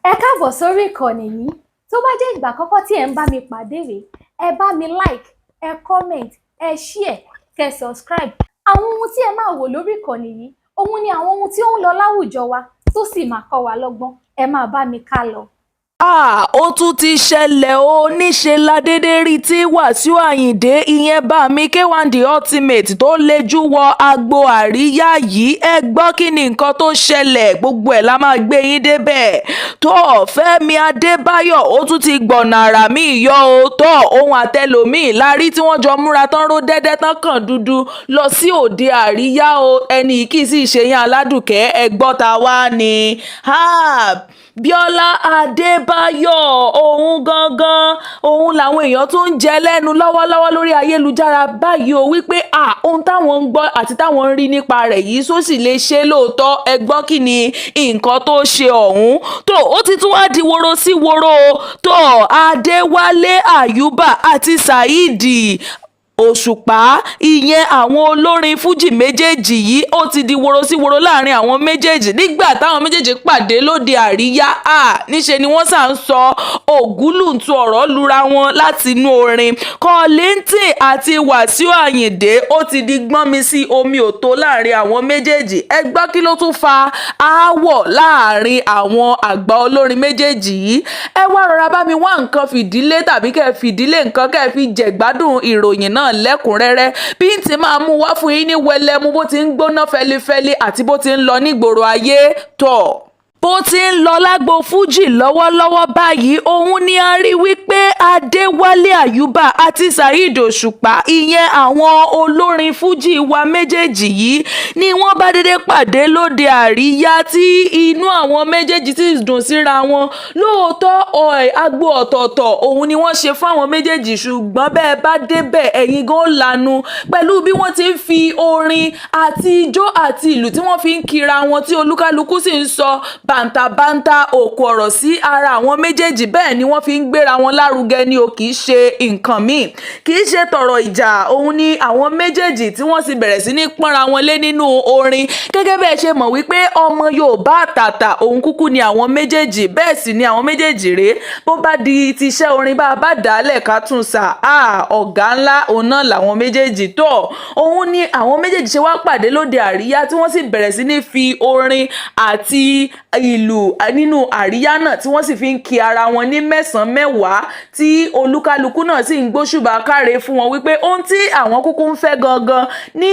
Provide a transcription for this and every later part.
Ẹ káàbọ̀ sórí ìkànnì yìí. Tó bá jẹ́ ìgbà àkọ́kọ́ tí ẹ̀ ń bá mi pàdé rèé, ẹ bá mi like, ẹ comment, ẹ share, kẹ́ subscribe. Àwọn ohun tí ẹ máa wò lórí ìkànnì yìí, òun ni àwọn ohun tí ó ń lọ láwùjọ wa tó sì máa kọ́ wa lọ́gbọ́n. Ẹ máa bá mi ká lọ. Ah, ó tún ti ṣẹlẹ̀ ó. Níṣẹ́ la déédé rí tí Wàsíù Ayinde, ìyẹn bá-mi K1 De Ultimate, tó lejú wọ agbo àríyá yìí. Ẹ gbọ́, kí ni nǹkan tó ṣẹlẹ̀? Gbogbo ẹ̀ la máa gbé yín débẹ̀. Tó Fẹ́mi Adébáyọ̀, ó tún ti gbọ̀nà àrà míì yọ o. Tó òun àtẹlòmíì la rí tí wọ́n jọ múra tán, ró dẹ́dẹ́ tán, kàn dúdú lọ sí òde àríyá o. Ẹni kì í sì ṣe yín aládùkẹ́. Ẹ gbọ́, ta wá ni Bíọ́lá Adébáyọ̀? Òun gangan, òun làwọn èèyàn tún ń jẹ lẹ́nu lọ́wọ́lọ́wọ́ lórí ayélujára báyìí o, wípé à ohun táwọn ń gbọ́ àti táwọn ń rí nípa rẹ̀ yìí, só sì lè ṣe lóòótọ́? Ẹ gbọ́, kí ni nǹkan tó ṣe ọ̀hún tó ó ti tún wá di woro sí woro? Tó Adéwálé Àyùbá àti Saheed Òṣùpá, ìyẹn àwọn olórin fújì méjèèjì yìí, ó ti di woro sí woro láàrin àwọn méjèèjì nígbà táwọn méjèèjì pàdé lóde àríyá. À níṣe ni wọ́n sà ń sọ ògúlùntù ọ̀rọ̀ lura wọn láti inú orin. Kollington àti Wàsíù Àyìndé, ó ti di gbọ́n mi sí omi òtó láàrin àwọn méjèèjì. Ẹ gbọ́, kí ló tún fa aáwọ̀ láàrin àwọn àgbà olórin méjèèjì yìí? Ẹ wá rọra bá mi wá nǹkan fìdílé tàbí kẹ́ fìdílé nǹkan kẹ́ fi jẹ̀gbádùn ìròyìn náà lẹ́kùnrẹ́rẹ́ bí n ti máa mú wá fún yín ní wẹlẹ́mú, bó ti ń gbóná fẹlifẹli àti bó ti ń lọ nígboro ayé. Tọ̀ bó ti ń lọ lágbo fújì lọ́wọ́lọ́wọ́ báyìí, òun ni a rí wípé Adéwálé Àyùbá àti Saheed Òṣùpá, ìyẹn àwọn olórin fújì wa méjèèjì yìí, ni wọ́n bá dédé pàdé lóde àríyá, tí inú àwọn méjèèjì sì dùn síra wọn. Lóòótọ́, agbo ọ̀tọ̀ọ̀tọ̀ òun ni wọ́n ṣe fún àwọn méjèèjì, ṣùgbọ́n bẹ́ẹ̀ bá débẹ̀, ẹ̀yin gan lanu pẹ̀lú bí wọ́n ti ń fi orin àti ijó àti ìlú tí wọ́n fi ń kira wọn, tí olúkálukú sì ń sọ bàǹtàbàǹtà òkú ọ̀rọ̀ sí ara àwọn méjèèjì. Bẹ́ẹ̀ ni wọ́n fi ń gbéra wọn lárugẹ ni o. Kì í ṣe nǹkan míì, kì í ṣe tọ̀rọ̀ ìjà, òun ni àwọn méjèèjì tí wọ́n sì bẹ̀rẹ̀ sí ní pọ́nra wọn lé nínú orin. Gẹ́gẹ́ bẹ́ẹ̀ ṣe mọ̀ wípé ọmọ Yorùbá àtàtà òun kúkú ni àwọn méjèèjì, bẹ́ẹ̀ sì ni àwọn méjèèjì rèé. Bó bá di tiṣẹ́ orin, bá a bá dàálẹ̀ ká tún sà á, ọ̀gá ńlá òun náà làwọn méjèèjì. Tó òun ni àwọn méjèèjì ṣe wá pàdé lóde àríyá, tí wọ́n sì bẹ̀rẹ̀ sí ní fi orin àti ìlú nínú àríyá náà, tí wọ́n sì fi ń kí ara wọn ní mẹ́sàn-án mẹ́wàá, tí olúkálukú náà sì ń gbóṣùbà káre fún wọn wípé ohun tí àwọn kúkú ń fẹ́ gangan ní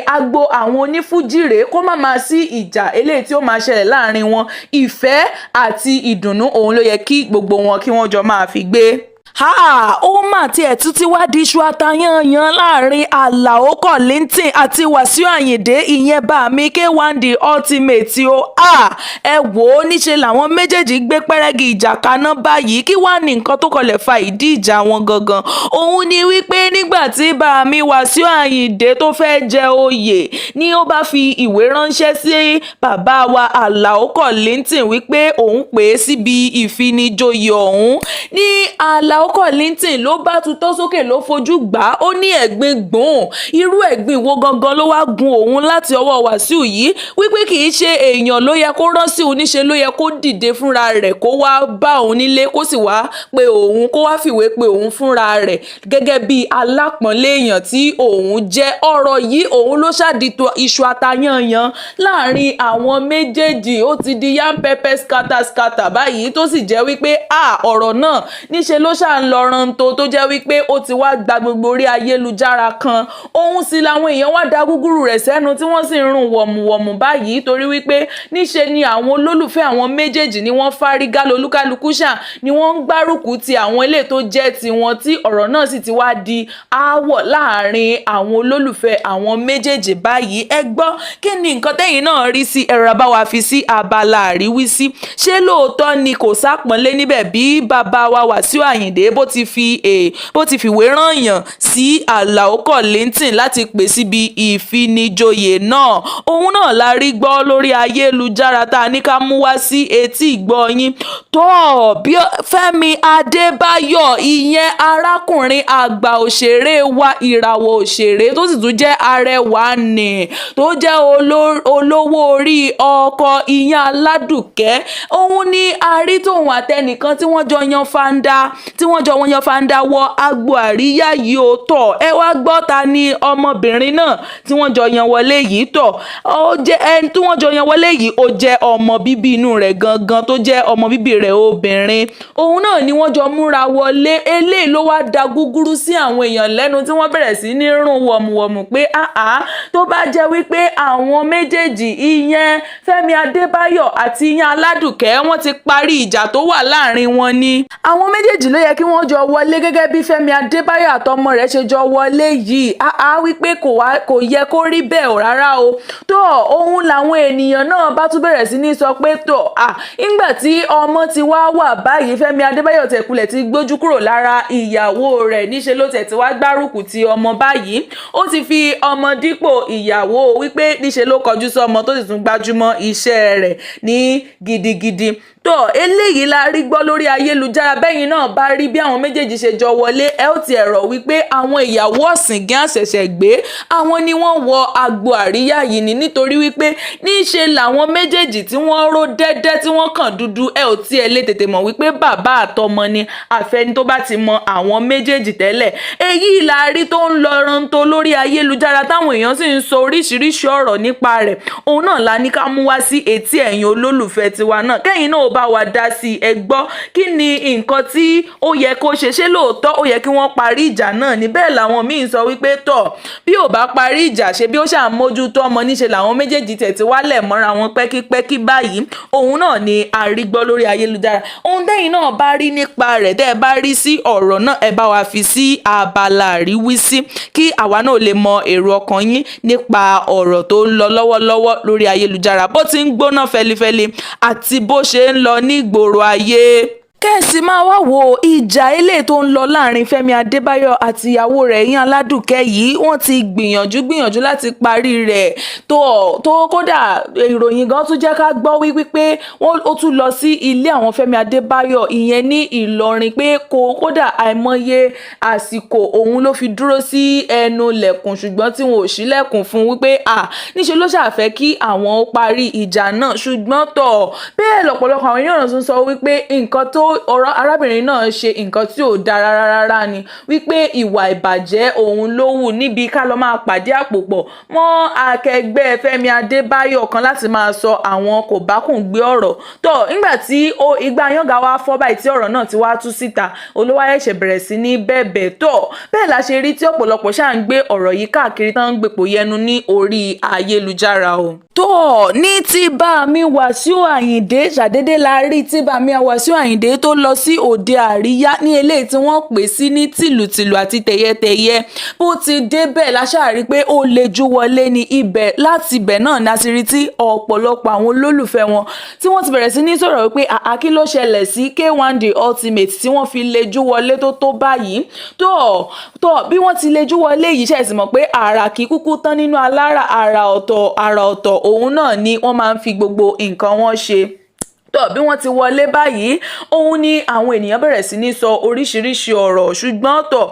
agbo àwọn onífújì rèé, kó má máa sí ìjà eléyìí tí ó máa ṣẹlẹ̀ láàrin wọn. Ìfẹ́ àti ìdùnnú òun ló yẹ kí gbogbo wọn kí wọ́n jọ máa fi gbé. Ha, ó mà tiẹ̀ tún ti wá di iṣu atayanyan láàrin Alao Kollington àti Wàsíù Àyìndé, ìyẹn bá mi K1 The Ultimate o. Ha, ẹ wò ó, níṣe làwọn méjèèjì gbé pẹ́rẹ́gì ìjà kaná báyìí. Kí wàá ní nǹkan tó kọlẹ̀ fa ìdí ìjà wọn gangan? Òun ni wípé nígbà tí bá mi Wàsíù Àyìndé tó fẹ́ jẹ oyè ni ó bá fi ìwé ránṣẹ́ sí bàbá wa Alao Kollington wípé òun pè é síbi ìfinijoyè ọ̀hún. Ní Alao Kollington ló bá tutọ́ sókè, ló fojú gbà á. Ó ní ẹ̀gbin gbòòn, irú ẹ̀gbin wo gangan ló wá gun òun láti ọwọ́ Wàsíù yìí, wípé kì í ṣe èèyàn ló yẹ kó rán sí òun, níṣe ló yẹ kó dìde fúnra rẹ̀, kó wá bá òun nílé, kó sì wá pe òun, kó wá fìwé pe òun fúnra rẹ̀ gẹ́gẹ́ bí alápọ̀nlé èèyàn tí òun jẹ́. Ọ̀rọ̀ yìí òun ló ṣàdìtò iṣu atayanyan láàrin àwọn méjèèjì. Ó ti di yam pepper scatter scatter báyìí, tó sì jẹ́ wípé a ọ̀rọ̀ náà níṣe ló ṣà ń lọ ranto, tó jẹ́ wípé ó ti wá gba gbogbo orí ayélujára kan. Òun sì làwọn èèyàn wá da gúgúrú rẹ̀ sẹ́nu, tí wọ́n sì ń rún wọ̀mùwọ̀mù báyìí, torí wípé níṣe ni àwọn olólùfẹ́ àwọn méjèèjì ni wọ́n fárígá, lolúkálukú ṣà ni wọ́n ń gbárùkù ti àwọn ilé tó jẹ́ tiwọn, tí ọ̀rọ̀ náà sì ti wá di aáwọ̀ láàrin àwọn olólùfẹ́ àwọn méjèèjì báyìí. Ẹ gbọ́, kí ni nǹkan tẹ́yìn náà rí sí? Ẹ̀rọ bá wa fi sí abala àríwísí. Ṣé lóòótọ́ ni kò sápọ́nlé níbẹ̀ bí bàbá wa Wàsíù Àyìndé bó ti fi èèyàn ránṣẹ́ sí Alao Kollington? Bó ti fìwé rányàn sí Alao Kollington láti pè síbi ìfinijoyè náà. Òun náà la rí gbọ́ lórí ayélujára tá a ní ká mú wá sí etí ìgbọ́ yín. Tó bí Fẹ́mi Adébáyọ̀, ìyẹn arákùnrin àgbà òṣèré wa, ìràwọ̀ òṣèré tó sì tún jẹ́ arẹwà nì, tó jẹ́ olówó orí ọkọ ìyẹn Aládùkẹ́, òun ni a rí tóun àtẹnìkan tí wọ́n jọ yan fanda, tí wọ́n jọ yan fanda wọ agbo àríyá yìí. Ó tọ̀, ẹ wá gbọ́, ta ni ọmọbìnrin náà tí wọ́n jọ yan wọlé yìí? Tọ̀, ó jẹ́ ẹni tí wọ́n jọ yan wọlé yìí, ó jẹ́ ọmọ bíbí inú rẹ̀ gangan, tó jẹ́ ọmọ bíbí rẹ̀ obìnrin. Òun náà ni wọ́n jọ múra wọlé. Eléyìí ló wá da gúgúrú sí àwọn èèyàn lẹ́nu, tí wọ́n bẹ̀rẹ̀ sí ní rún wọ̀mùwọ̀mù pé àá, tó bá jẹ́ wípé àwọn méjèèjì, ìyẹn Fẹ́mi Adébáyọ̀ àti ìyẹn Aládùkẹ́, wọ́n ti parí ìjà tó wà láàrin wọn ni, àwọn méjèèjì ló yẹ kí wọ́n jọ wọlé gẹ́gẹ́ bí Fẹ́mi Adébáyọ̀ àtọmọ rẹ̀ ṣe jọ wọlé yìí. Àá, wípé kò yẹ kó rí bẹ́ẹ̀ ò rárá o. Tó òun làwọn ènìyàn náà bá tún bẹ̀rẹ̀ sí ní sọ pé tó à ńgbà tí ọmọ ti wá wà báyìí, Fẹ́mi Adébáyọ̀ tẹ̀kulẹ̀ ti gbójú kúrò lára ìyàwó rẹ̀, níṣe ló tẹ̀ tí wá gbárùkù ti ọmọ báyìí, ó ti fi ọmọ dípò ìyàwó, wípé níṣe ló kọjú sí ọmọ tó sì tún gbájúmọ́ iṣẹ́ rẹ̀ ní gidigidi. Tó eléyìí la rí gbọ́ lórí ayélujára. Bẹ́yìn náà bá rí bí àwọn méjèèjì ṣe jọ wọlé, ẹ ó ti ẹ̀rọ wípé àwọn ìyàwó ọ̀sìngín àṣẹ̀ṣẹ̀ gbé, àwọn ni wọ́n wọ agbo àríyá yìí ni, nítorí wípé níṣe làwọn méjèèjì tí wọ́n ró dẹ́dẹ́, tí wọ́n kàn dúdú. Ẹ ò tiẹ̀ lè tètè mọ̀ wípé bàbá àtọmọ ni, àfẹni tó bá ti mọ àwọn méjèèjì tẹ́lẹ̀. Èyí la rí tó ń lọ rántó lórí ayélujára, táwọn èèyàn sì ń sọ oríṣiríṣi ọ̀rọ̀ nípa rẹ̀. Òun náà la ní ká mú wá sí etí ẹ̀yin olólùfẹ́ tiwa náà, kẹ́yìn náà ó bá wa dá sí i. Ẹ gbọ́, kí ni nǹkan tí ó yẹ kó ṣe? Ṣé lóòótọ́ ó yẹ kí wọ́n parí ìjà náà ní? Bẹ́ẹ̀ làwọn míín sọ wípé tọ̀, bí ò bá parí ìjà, ṣe bí ó ṣàmójútó ọmọ, níṣe làwọn méjèèjì tẹ̀ tí wálẹ̀ mọ́ra wọn pẹ́kípẹ́kí báyìí. Òun náà ni a rí gbọ́ lórí ayélujára. Ohun tẹ́yìn náà bá rí nípa rẹ̀, tẹ́ ẹ bá rí sí ọ̀rọ̀ náà, ẹ bá wa fi sí abala àríwísí, kí àwa náà lè mọ èrò ọkàn yín nípa ọ̀rọ̀ tó ń lọ lọ́wọ́lọ́wọ́ lórí ayélujára, bó ti ń gbóná fẹlifẹli àti bó ṣe ń lọ nígboro ayé. Kẹ́sì máa wá wo ìjà eléyìí tó ń lọ láàrin Fẹ́mi Adébáyọ̀ àti ìyàwó rẹ̀ ìyẹn Aládùkẹ́ yìí, wọ́n ti gbìyànjú gbìyànjú láti parí rẹ̀ tó tó. Kódà ìròyìn gan tún jẹ́ ká gbọ́ wípé ó tún lọ sí ilé àwọn Fẹ́mi Adébáyọ̀, ìyẹn ní Ìlọrin, pé kó kódà àìmọye àsìkò òun ló fi dúró sí ẹnu lẹ̀kùn, ṣùgbọ́n tí wọn ò ṣílẹ̀kùn fún, wípé à níṣe ló ṣàfẹ́ kí àwọn ó parí ìjà náà. Ṣùgbọ́n tọ̀, bẹ́ẹ̀ lọ́pọ̀lọpọ̀ àwọn èèyàn tún sọ wípé nǹkan tó ọ̀rọ̀ arábìnrin náà ṣe, nǹkan tí ò dára rárá ni, wípé ìwà ìbàjẹ́ òun ló wù níbi ká lọ máa pàdé àpò pọ̀ mọ́ akẹgbẹ́ Fẹ́mi Adébáyọ̀ kan láti máa sọ àwọn kò bá kùn gbé ọ̀rọ̀ tó. Nígbà tí ó igbá yànga wá fọ́ báyìí, tí ọ̀rọ̀ náà ti wá tú síta, olówó ẹ̀ṣẹ̀ bẹ̀rẹ̀ sí ní bẹ̀bẹ̀. Tó bẹ́ẹ̀ la ṣe rí tí ọ̀pọ̀lọpọ̀ ṣáà ń gbé ọ̀rọ̀ yìí káàkiri, tán ń gbèpò yẹnu ní orí ayélujára o. Tó ní tí bá mi Wàsíù Àyìndé, ṣàdédé la rí tí bá mi Wàsíù Àyìndé tó lọ sí òde àríyá ní eléyìí tí wọ́n pè sí ní tìlùtìlù àti tẹ̀yẹtẹ̀yẹ. Bó ti débẹ̀, la ṣáà rí pé ó lejú wọlé ní ibẹ̀. Láti ibẹ̀ náà ni a ti rí tí ọ̀pọ̀lọpọ̀ àwọn olólùfẹ́ wọn tí wọ́n ti bẹ̀rẹ̀ sí ní sọ̀rọ̀ wípé àá, kí ló ṣẹlẹ̀ sí K1 The Ultimate tí wọ́n fi lejú wọlé tó báyìí? Tó bí wọ́n ti lejú wọlé yìí, ṣe sì mọ̀ pé àrà kì í kúkú tán nínú alára, àrà ọ̀tọ̀ àrà ọ̀tọ̀ òun náà ni wọ́n máa ń fi gbogbo nǹkan wọn ṣe. Tó bí wọ́n ti wọlé báyìí, òun ni àwọn ènìyàn bẹ̀rẹ̀ sí ní sọ oríṣiríṣi ọ̀rọ̀. Ṣùgbọ́n tọ̀,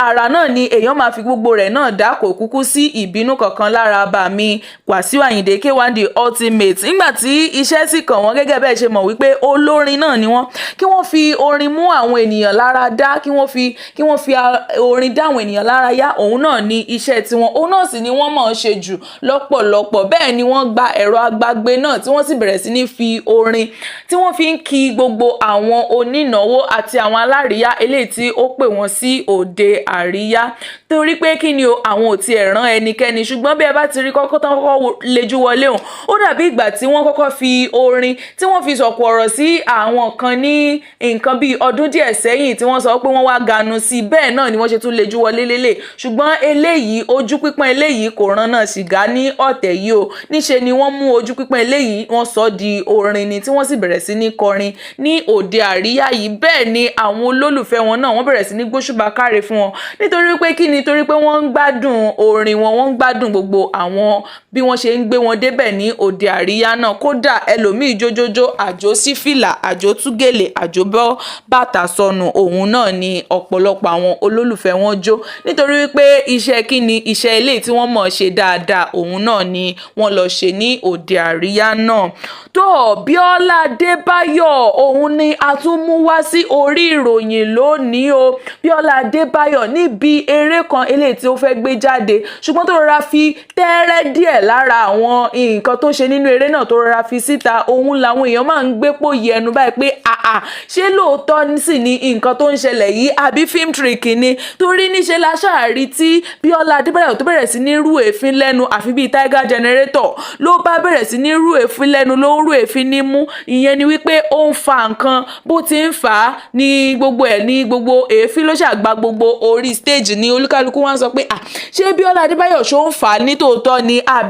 àrà náà ni èèyàn máa fi gbogbo rẹ̀ náà dá, kò kúkú sí ìbínú kankan lára bàmí Wàsíù Àyìndé K1 The Ultimate. Nígbà tí iṣẹ́ sì kàn wọ́n, gẹ́gẹ́ bẹ́ẹ̀ ṣe mọ̀ wípé olórin náà ni wọ́n, kí wọ́n fi orin mú àwọn ènìyàn lára dá, kí wọ́n fi orin dá àwọn ènìyàn lára yá, òun náà ni iṣẹ́ tiwọn, òun náà sì ni wọ́n mọ̀ ọ́n ṣe jù lọ́pọ̀lọpọ̀. Bẹ́ẹ̀ ni wọ́n gba ẹ̀rọ agbágbé náà, tí wọ́n sì bẹ̀rẹ̀ sí ní fi orin tí wọ́n fi ń kí gbogbo àwọn onínáwó àti àwọn alárìíyá eléyìí tí ó pè wọ́n sí òde àríyá, torí pé kí ni o, àwọn ò tiẹ̀ rán ẹnikẹ́ni. Ṣùgbọ́n bí ẹ bá ti rí kọ́kọ́ tán kọ́kọ́ lejú wọlé òun, ó dàbí ìgbà tí wọ́n kọ́kọ́ fi orin tí wọ́n fi sọ̀kò ọ̀rọ̀ sí àwọn kan ní nǹkan bíi ọdún díẹ̀ sẹ́yìn, tí wọ́n sọ pé wọ́n wá ganu sí. Bẹ́ẹ̀ náà ni wọ́n ṣe tún lejú wọlé lélẹ̀. Ṣùgbọ́n eléyìí, ojú pípọ́n eléyìí kò rán náà sìgá ní ọ̀tẹ̀ yìí o. Níṣe ni wọ́n mú ojú pípọ́n eléyìí, wọ́n sọ di orin ni. ni tí wọ́n sì bẹ̀rẹ̀ sí ní kọrin ní òde àríyá yìí. Bẹ́ẹ̀ ni àwọn olólùfẹ́ wọn náà, wọ́n bẹ̀rẹ̀ sí ní gbóṣùbà káre fún wọn. Nítorí pé kí ni? Torí pé wọ́n ń gbádùn orin wọn, wọ́n ń gbádùn gbogbo àwọn bí wọ́n ṣe ń gbé wọn débẹ̀ ní òde àríyá náà. Kódà ẹlòmíì jójójó, àjò sí fìlà, àjò túgèlè, àjò bọ́ bàtà sọnù, òun náà ni ọ̀pọ̀lọpọ̀ àwọn olólùfẹ́ wọn jó, nítorí wípé iṣẹ́ kí ni, iṣẹ́ ilé tí wọ́n mọ̀ ṣe dáadáa, òun náà ni wọ́n lọ ṣe ní òde àríyá náà. Tó Bíọ́lá Adébáyọ̀, òun ni a tún mú wá sí orí ìròyìn lónìí o. Bíọ́lá Adébáyọ̀, níbi eré kan eléyìí tí ó fẹ́ gbé jáde, ṣùgbọ́n tó rọra fi tẹ́rẹ́ díẹ̀ lára àwọn nǹkan tó ṣe nínú eré náà, tó rọra fi síta, òun làwọn èèyàn máa ń gbé pòyì ẹnu báyìí pé, àà, ṣé lóòótọ́ sì ni nǹkan tó ń ṣẹlẹ̀ yìí, àbí film trick ni? Torí níṣe la ṣáàrí tí Bíọ́lá Adébáyọ̀ tó bẹ̀rẹ̀ sí ní rú èéfín lẹ́nu, àfi bíi tiger generator. Ló bá bẹ̀rẹ̀ sí ní rú èéfín lẹ́nu, ló ń rú èéfín nímú. Ìyẹn ni wípé ó ń fa nǹkan. Bó ti ń fà á ní gbogbo ẹ̀, ní gbogbo èéfín ló ṣàgbá gbogbo orí stage, ní olúkálukú wá ń sọ pé, à, ṣé Bíọ́lá Adébáyọ̀ ṣó ń fà á ní tòótọ́ ni àbí